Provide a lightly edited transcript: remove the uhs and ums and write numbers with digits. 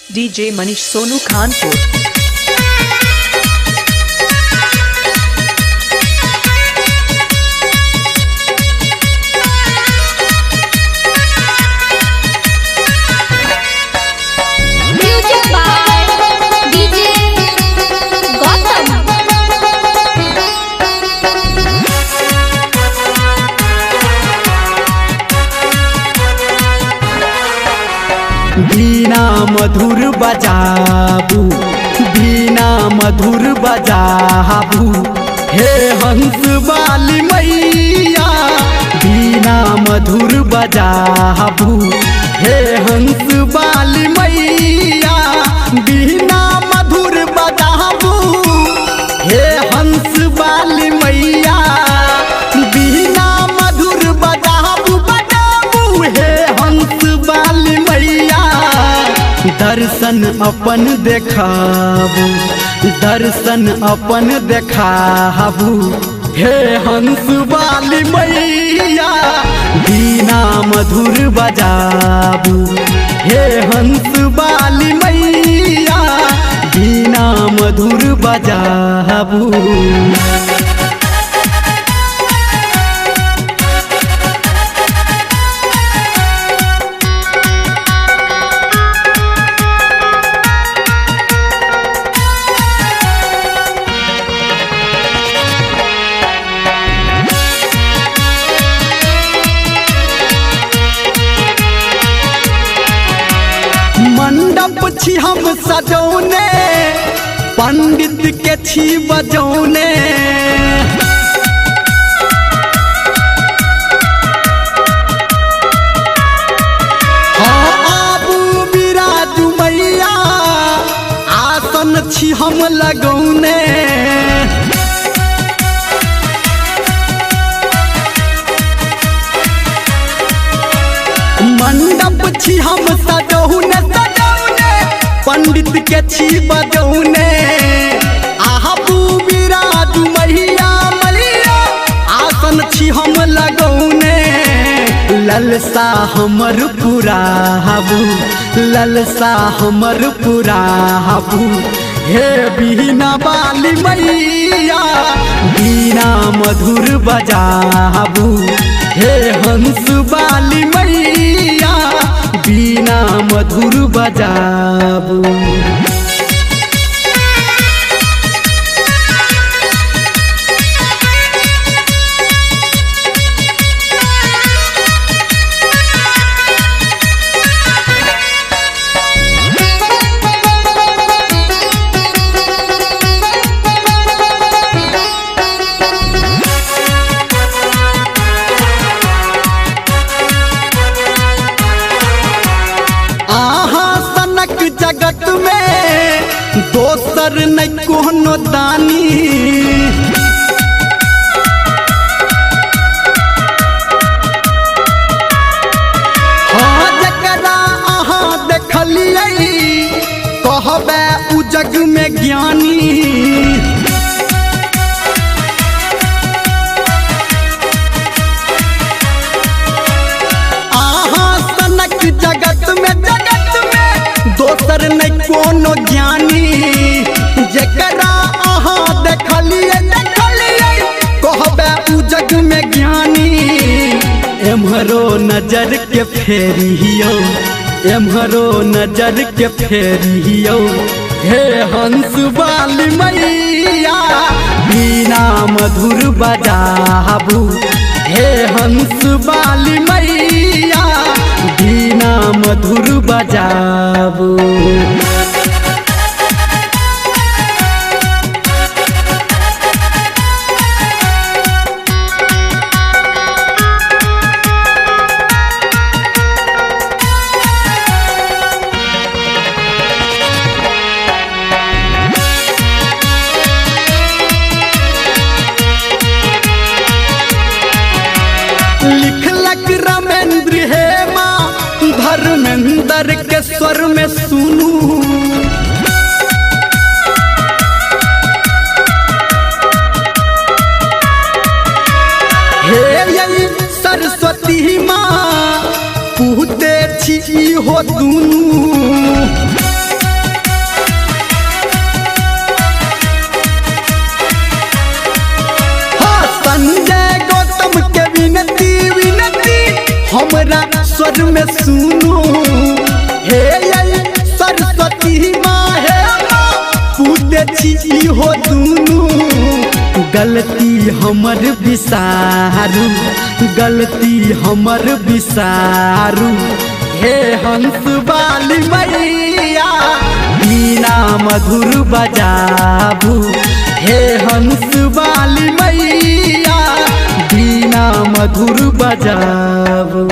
DJ Manish Sonu Khanpur. Music by DJ Gautam. बीना मधुर बजाबू, बीना मधुर बजाबू, हे हंस वाली मैया। बीना मधुर बजाबू, हे हंस वाली मैया। बीना मधुर बजाबू, हे हंस वाली मैया। बीना मधुर बजाबू बजाबू, हे हंस वाली मैया। दर्शन अपन देखाबू, दर्शन अपन देखाबू, हे हंस वाली मैया। बीना मधुर बजाबू, हे हंस वाली मैया। बीना मधुर बजाबू। मंडप छी हम सजौने, पंडित के छी बजौने। हाँ, आबू बिराजू मैया, आसन छी हम लगौने। मंडप छी हम सजौने सजौने, पंडित के छी बजौने। आबू बिराजू मैया मैया, आसन छी हम लगौने। ललसा हमर पुराबू, ललसा हमर पुराबू, हे बीना वाली मैया। बीना मधुर बजाबू, हे हंस वाली मैया। बीना मधुर बजाबू। आहा सनक जगत में दोसर नहीं कोनो दानी। हाँ, जकरा अहाँ देखलियै, कहबै उ जग में ज्ञानी। आहा सनक जगत में दोसर नहीं कोनो ज्ञानी। जकरा अहाँ देखलियै देखलियै, कहबै उ जग में ज्ञानी। एम्हरो नजर के फेरियौ, एम्हरो नजर के फेरियौ, हे हंस वाली मैया। बीना मधुर बजाबू, हे हंस वाली मैया। बीना मधुर बजाबू। लिखलक रमेंद्र हेमा, धर्मेंद्र के स्वर में सुनू। हे यही सरस्वती माँ, पूते छी हो दुनू। हमरा स्वर में सुनू। हे यै सरस्वती माँ, हे माँ, पूते छी इहो दुनू। गलती हमर बिसारू, गलती हमर बिसारू, हे हंस वाली मैया बीना मधुर बजाबू। हे हंस वाली मैया बीना मधुर बजाबू।